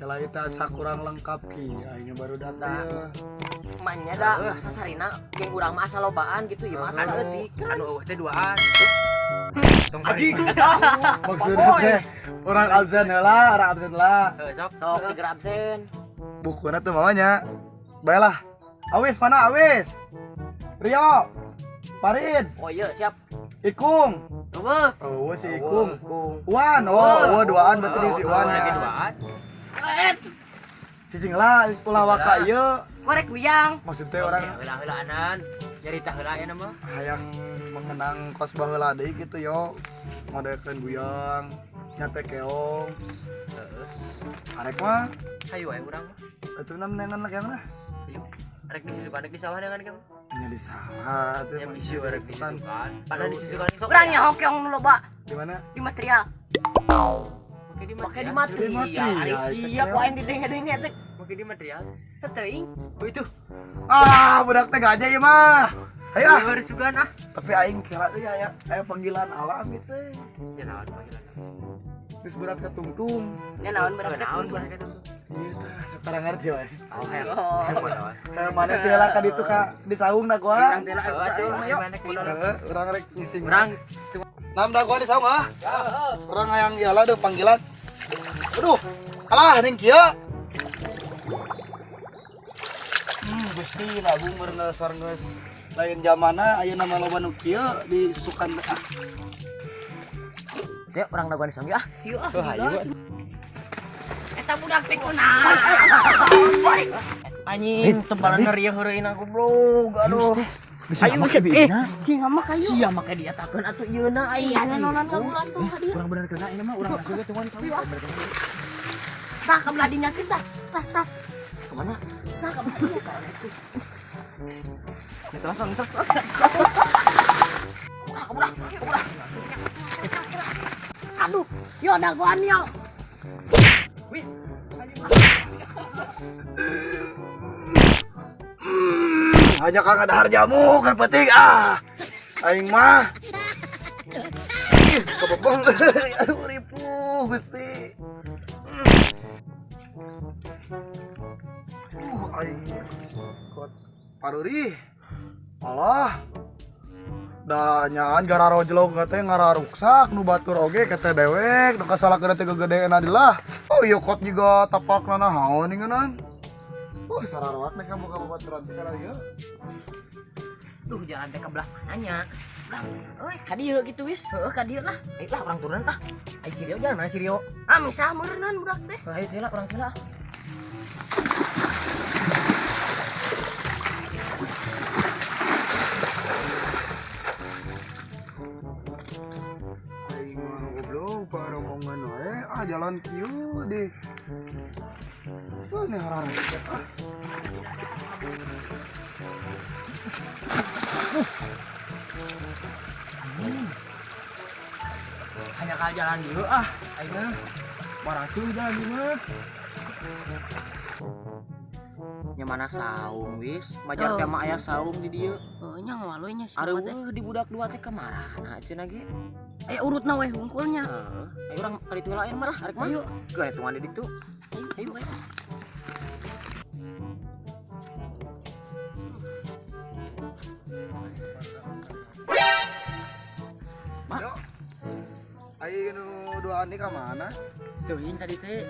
Kalau kita asa kurang lengkap ki, aing baru datang ya. Manya da sasarina geng urang mah asa lobaan gitu ieu mah asa saeutik. Anu eueuh teh duaan. Tong Anjing. Maksudnya teh orang absen heula, orang absen heula. Heuh sok. Sok tiga absen. Bukuna tuh mamanya. Baiklah. Awis mana Awis? Rio. Farid, Oh iya siap. Ikung. Eueuh. Oh, si Ikung. Wan, oh, oh duaan berarti si Wan Lagi ya. duaan. Cicing lah, ulah waka ieu. Korek guyang. Maksudnya orang Heula-heulaanan. Nyarita heula aya mah. hayang mengenang kos baheula deui gitu yo. Ngodekeun guyang, nyate keong. Heeh. Arek mah Hayu wae urang mah. atuh nam nengan lagi lah. Hayu. Rek disusukan rek di sawah dengan kamu. Nya di sawah tuh. Ya bisi rek disusukan. Padahal disusukan sok. Urang nya hokeong nu loba Di mana? di material. Oke di Make di material. material. Ari sia ku aing didenge-denge teh. Oke di material. Teuing. Oh itu. Ah, budak teh gajah ieu mah. Ayo ah. Harus sugan ah. Tapi aing kira euy aya aya panggilan alam gitu. Ya naon panggilan. Geus berat ketungtung. Nya naon berat Naon teh. berat ketungtung. Iya tah, sekarang ngerti wae. Oh hayang. Oh. Hayang naon. Kayak mana teh lah ka ditu ka di saung da gua. Heeh atuh, ayo mana Heeh, urang rek ngising. Urang Nam da gua di saung ah. Urang hayang iyalah deuh panggilan. Aduh, alah ning kieu. Gusti lagu meureun geus lain zamana ayeuna mah loba nu kieu disusukan ah. Yuk, urang dagoan di saung ah. Yuk ah. Hayu. Eta budak teh kunaon? Anjing, tebalan rieu heureuna goblok. Aduh. Ayo usep eh. Si ngamak ayo. Sia make dia takeun atuh ieuna aing. Aya nonan kagulan tuh hadieu. Urang bener kena ini mah urang langsung ge tungguan saung. Tah ka belah dinya tah. Tah tah. Kemana? Tah ka belah dinya. Geus langsung, geus. Kabulah, kabulah. Aduh, yo dagoan yo. Wis. Hanya kang ada harjamu keur penting ah. Aing mah. Ih, kebebeng. Aduh ripuh Gusti. Aing kot paruri. Alah. Da nyaan gararojlog teh ngararuksak nu batur oge kete dewek nu kasalahkeun teh gegedean adilah. Oh iya kot juga tapak nanaon ningenan. Sararoak nek kamu ka babaturan teh kana ieu. Duh, jalan teh ke belah mananya? Belah. Euy, ka dieu gitu wis. Heeh, ka dieu lah. Ayo lah urang turunan tah. Ayo si Rio jalan mana si Rio? Ah, misah meureunnan budak teh. Ayo teh lah urang teh lah. Aing mah goblok paromongan wae ah jalan kieu deh. Tuh nih hararek ah. Hanya kal jalan dulu ah, aing mah. Warasuh jalan di mah. Nya mana saung wis, majar teh mah aya saung di dieu. Heuh, nya ngawaluy nya si Areueuh di budak dua teh kamarana cenah ge. Aya urutna we hungkulnya. Heeh. Ayo urang ka ditu heula mah lah, arek mah. Ayo. Geus hitungan di ditu. Ayo, ayo. Mak. Yo. Ayo nu duaan ini ka mana? Teuing tadi teh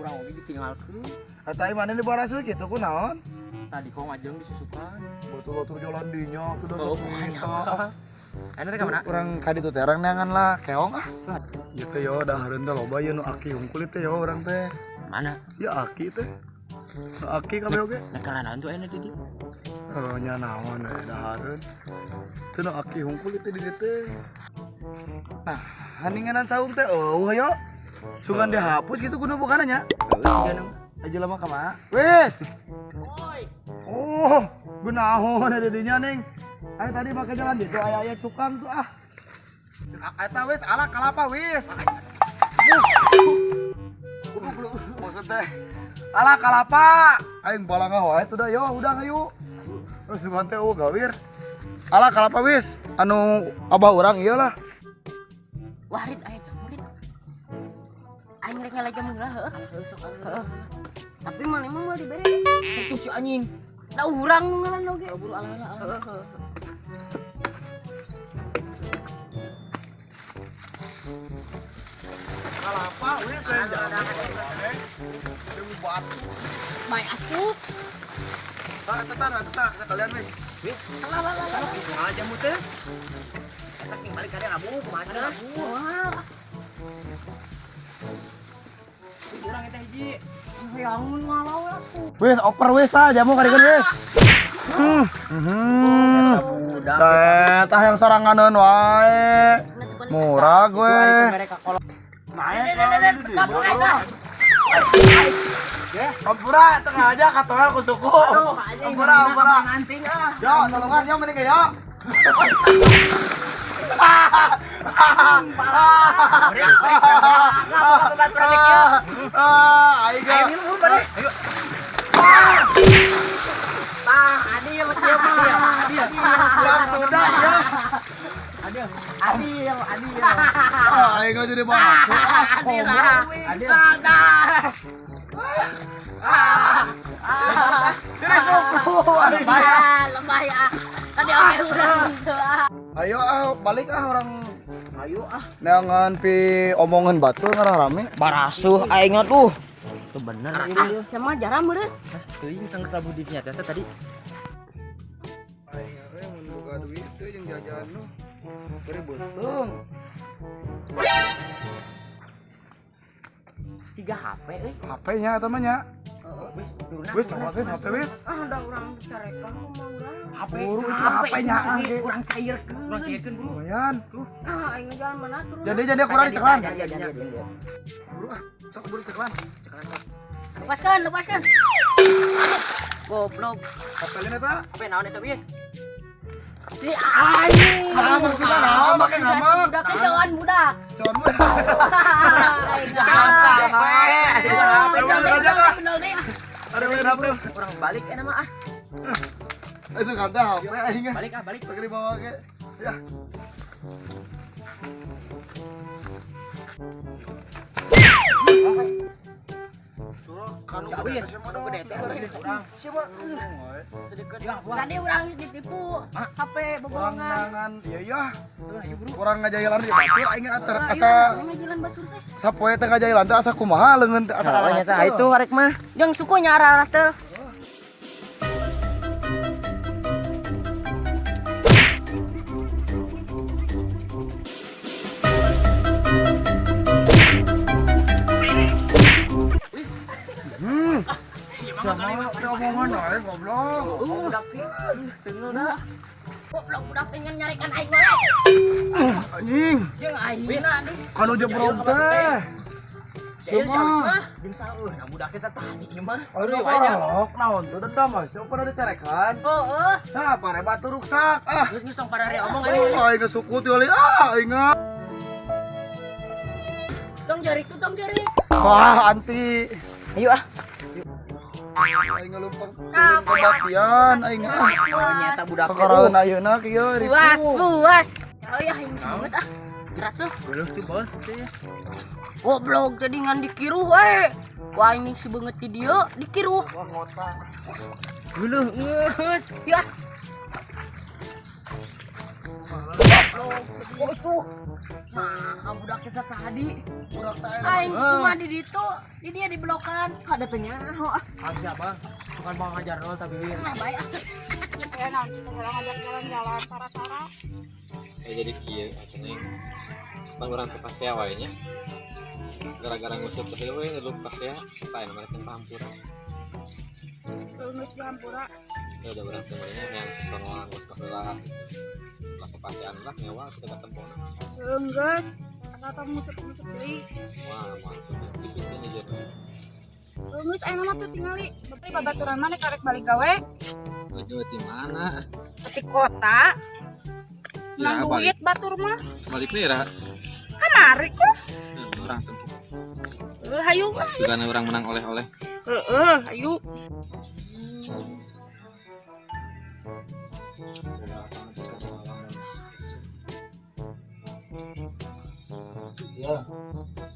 urang oge ditinggalkeun. Eta ieu mana di barasuh kitu ku naon? Tadi kok ngajeng disusukan. Batur-batur jalan dinya tuh dosa Oh, bisa. Anu rek ka mana? Urang ka ditu teh urang neangan lah keong ah. Ieu teh yo dahareun teh loba ieu nu aki hungkul teh yo urang teh. Mana? Ya aki teh. Nu aki kabeh oge. Nek kalanan tuh aya di dieu. Oh, nya naon we dahareun. Teu nu aki hungkul teh di dieu teh. Nah, haninganan saung teh eueuh yo. Sugan dihapus gitu kudu bukannya nya. Heeh, siga Aja lama ka mana? Wes. Oi. Oh, gunaon ada dinya ning. Ayo tadi pakai jalan gitu, aya-aya cukang tuh ah. Eta wis ala kalapa wis. Maksud teh ala kalapa. Aing balangah wae tuh dah yo, udah ayo. Terus sugan teh eueuh gawir. Ala kalapa wis, anu abah urang ieu lah. Wah, Rid, aya jamur, Rid. Aing rek ngala jamu lah heuh. Heuh sok Heeh. Tapi maneh mah moal dibere. Putus si anjing. Da urang nu ngalan oge. Buru alah alah. Heeh, heeh. Kalapa wis lain jamu. Jamu batu. Bae atuh. Tah eta tah eta tah kalian wis. Wis, Alah alah alah. kumaha jamu teh? Eta sing balik kade rabu kumaha cenah? Wah, Urang eta hiji. hayangun ngalah we atuh. Wis oper wis tah jamu karikeun wis. Hmm. Budak. Tah tah yang soranganeun wae. Murah gue. Mereka kolot. Ampura, tengah aja katoel ku suku. Ampura, ampura. Nanting ah. Yo, tolongan yo mending yo. Ah, aing Ayo minum pada. Ayo. Tah, adil kieu mah. Adil. Yang sudah ya. Adil. Adil, adil. Ah, aing jadi bakso. Adil. Adil. Jadi suku. Aing. Lebay ah. Tadi oge urang gitu ah. Ayo ah, balik ah orang Ayo ah. neangan pi omongan batu ngarah rame. Barasuh aing tuh. Tuh bener Ah, sama jarang meureun. Teuing sang sabuditnya teh tadi. Aing we mun boga duit teh jeung jajan nu. Beri beuteung. 3 HP euy. HP-nya eta mah nya. Wis turun. Wis coklat wis HP wis. Ah, da urang dicarekan kumaha urang. HP Buru itu HP-nya. Kurang cairkeun. Kurang cairkeun buru. Lumayan. Ah, aing jalan mana turun. Jadi kurang diceklan. Jadi. Buru ah, sok buru ceklan. Lepaskan, lepaskan. Goblok. HP lain eta. HP naon eta wis? Di anjing. Ah, maksudna naon make ngamak? Budak kejauhan budak. Cuman budak. HP. Bener deh. Ada main HP. Kurang balik enak mah ah. Eh, suka teh HP aing. Balik ah, balik. Tak dibawa ke. Ya. Kanu Wis, gede teh urang. Siapa? Tadi urang ditipu HP Kurang bobohongan. nangan, iya iya. Ayo buru. Kurang ngajailan di batur aing antar asa Jalan batur teh. sapoe teh ngajailan teh asa kumaha leungeun teh asa Nya tah itu arek mah. Jeung suku nyararah teh. Sama omongan wae goblok. Budak Goblok budak pengen nyarikan aing wae. Anjing, Jeung aingna deh. kanu jebrog teh. Semua. Jeung saeur nah budak kita tadi ieu mah. Aduh, paralok naon tuh dendam mah siapa pada dicarekan. Heeh. Nah, pare batu ruksak. Ah, Geus geus tong parare omong aing. oh, aing suku tioli ah, aing. Tong jarik tuh tong jarik. Wah, anti. Ayo ah. Aing ngelumpang kebaktian aing ah. Nyata budak Kakaraeun ayeuna kieu ripuh. Puas, puas. Oh ya, ini banget ah. Berat tuh. Geuleuh tuh bos teh. Goblok jadi ngan dikiruh we. Wah ini si banget di dieu dikiruh. Wah, ngotak. Geuleuh geus. Ya. Oh itu. Nah, budak kita tadi. Budak teh Aing kumaha di ditu, di dia diblokan. Ada teh nyaho ah. Hak siapa? Bukan mau ngajar nol tapi win. Nah, bae ah. Enak, sekarang ngajak jalan-jalan sara-sara. Jadi kieu cenah pan urang teh pasea wae nya gara-gara ngusir teh we ngelup pasea lain mereka hampura. Geus dihampura. Ya udah urang teh merenya yang sonoan geus baheula lah kepasean lah ngewa kita ketempona. Geus, asal tong musuk-musuk deui. Wah maksudnya dipikirnya ngejar. Geus ayeuna mah tuh tingali. Berarti babaturan maneh karek balik gawe Lagi di mana? ke kota. Menang Ya, duit batur mah. Balik nih ra. Kamari kok. Urang tempuh. Heuh, hayu ah. Sugana urang menang oleh-oleh. Heeh, hayu. Iya.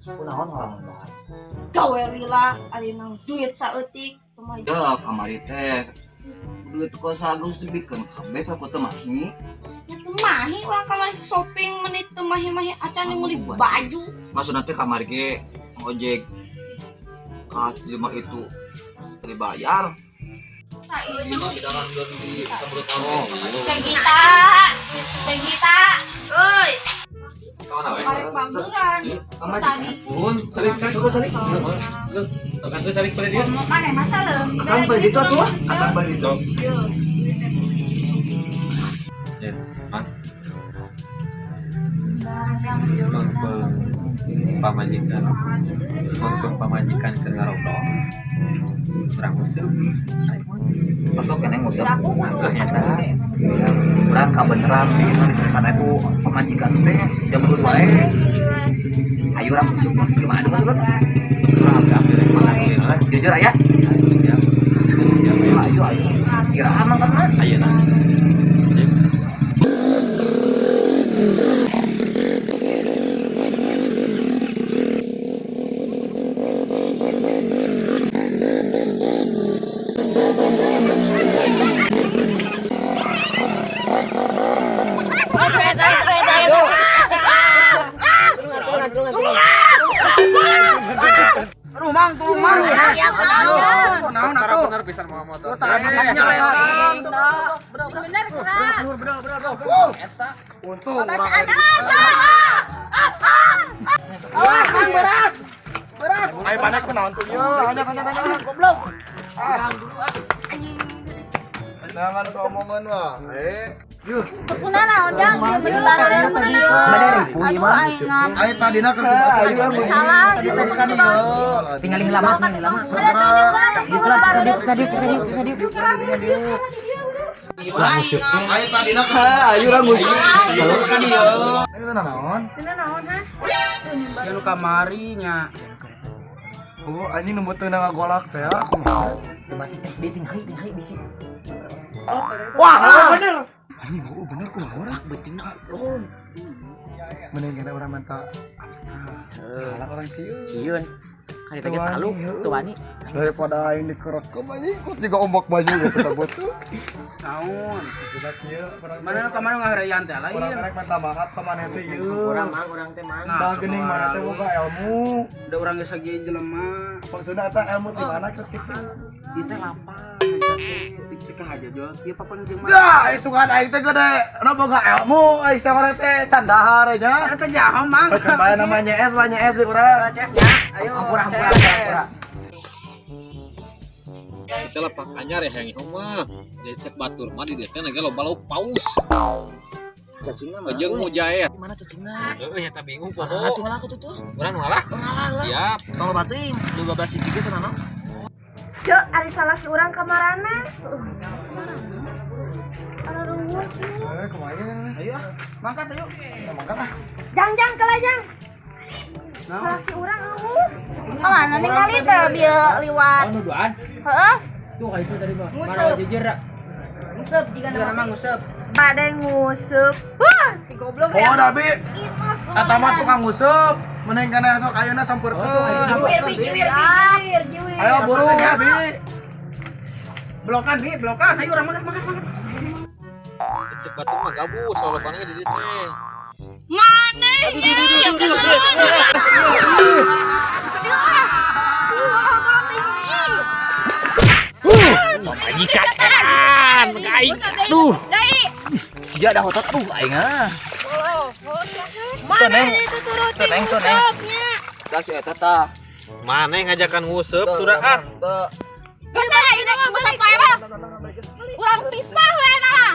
Kunaon ngalamun bae? Gawe lila ari nang duit saeutik teu Ya kamari teh. Duit ko sagus dibikeun kabeh pa teu mahi. Teu mahi urang kamari shopping menit teu mahi-mahi acan meuli baju. Maksudna teh kamari ge ojek ka jelema itu dibayar. Cegita, cegita, euy. Kawan Bangguran. Tadi. Pun, cari cari cari. Tuh cari pada dia. Mau kan masa leuh. Akang beli itu atuh, akang beli itu. Ya, Mang. Pamajikan. Mangkung pamajikan keur ngarobrol. Urang useup. Masuk keneh nguseup. Heuh nyata. Urang kabeneran di Indonesia ku pamajikan teh jam dulu wae. Ayo urang useup gimana tuh maksudna? Urang ambil makan ulin lah. Jujur aya. Ayo ayo. Kira aman kan mah? Ayeuna. Rumang tuh rumang. Naon atuh? Bener pisan mau motor. Tadi nyelesang. Bener gerak. Untung urang Awas, Mang berat. Berat. Ayo mana kunaon tuh ieu? Hanya hanya hanya. Goblok. Ah. Jangan keomongan wah. Yuh. Kuna naon jang ieu meuli barang tadi. Aduh aing ngap. Ayo tadina keur kumaha? Salah Tadi tadi kan ieu. Tinggalin lama, tinggalin lama. Tadi Urang useup teh. Ayo tadina keur Ayo urang nguseup. Tadi kan ieu. Ayo naon? naon ha? Ya nu kamari nya. Oh, anjing nu teu ngagolak teh ya, kumaha? Coba tes deh tinggali tinggali bisi. Wah, bener. Anjing, oh bener kumaha urang? Beuting belum. Mending kena urang minta salah orang sieun. Sieun. Kan ditanya talu, tuh wani. Daripada aing dikerekem anjing, kok juga ombak baju gitu tabut tuh. Naon? Sudah kieu urang. Mana nu kamari ngaheureuyan teh lain. Urang rek minta maaf ka maneh teh ieu. Urang mang, urang teh mang. Nah, Nah, geuning mana teh boga ilmu. Udah urang geus lagi jelema. Maksudna eta ilmu ti mana geus kitu? Ieu teh lapar. Tik aja jual kieu papan jeung mah. Dah, isukan aing teh gede. Nu boga ilmu, aing sama teh can dahar nya. Eta jaho mang. Bae namanya S lah nya S di urang. CS nya. Ayo Ampura, ampura, ampura. Kita lapak anyar ya yang mah. Jadi cek batur mah di dieu teh lagi loba lauk paus. Cacingna mah. Jeung mujair. Mana cacingna? Heeh nyata bingung Ah, poho. tuh ngalah tuh tuh. Urang nu ngalah. Ngalah lah. Siap. Tong bating, 12 hiji ge teh naon? Cek ari salah si urang kamarana. Araruweuh. Kumaha ieu? Ayo ah, mangkat ayo. Mangkat ah. Jang jang kela jang. Naon? Salah si urang eueuh. Kamana ningali teh bieu liwat. Oh, nuduhan. Heeh. Tuh kayak itu tadi mah. Nguseup. Jujur ra. Nguseup jiga Ieu nama nguseup. Bade nguseup. Wah, si goblok Oh, Dabi. Eta mah tukang nguseup. Mending kana sok ayeuna sampeurkeun. Jiwir bi jiwir bi jiwir jiwir. Ayo buru, Bi. Blokan bi, blokan. Ayo urang mangkat mangkat mangkat. Cek batur mah gabus lolobana ge di dieu teh. Maneh nya. Pamajikan kan, aing tuh. Sia ada hotot tuh aing ah. Mana itu turutin ngusupnya? Tah si eta tah. Maneh ngajakan nguseup turah ah. Geus lah, ini mah nguseup wae mah. Urang pisah we nah.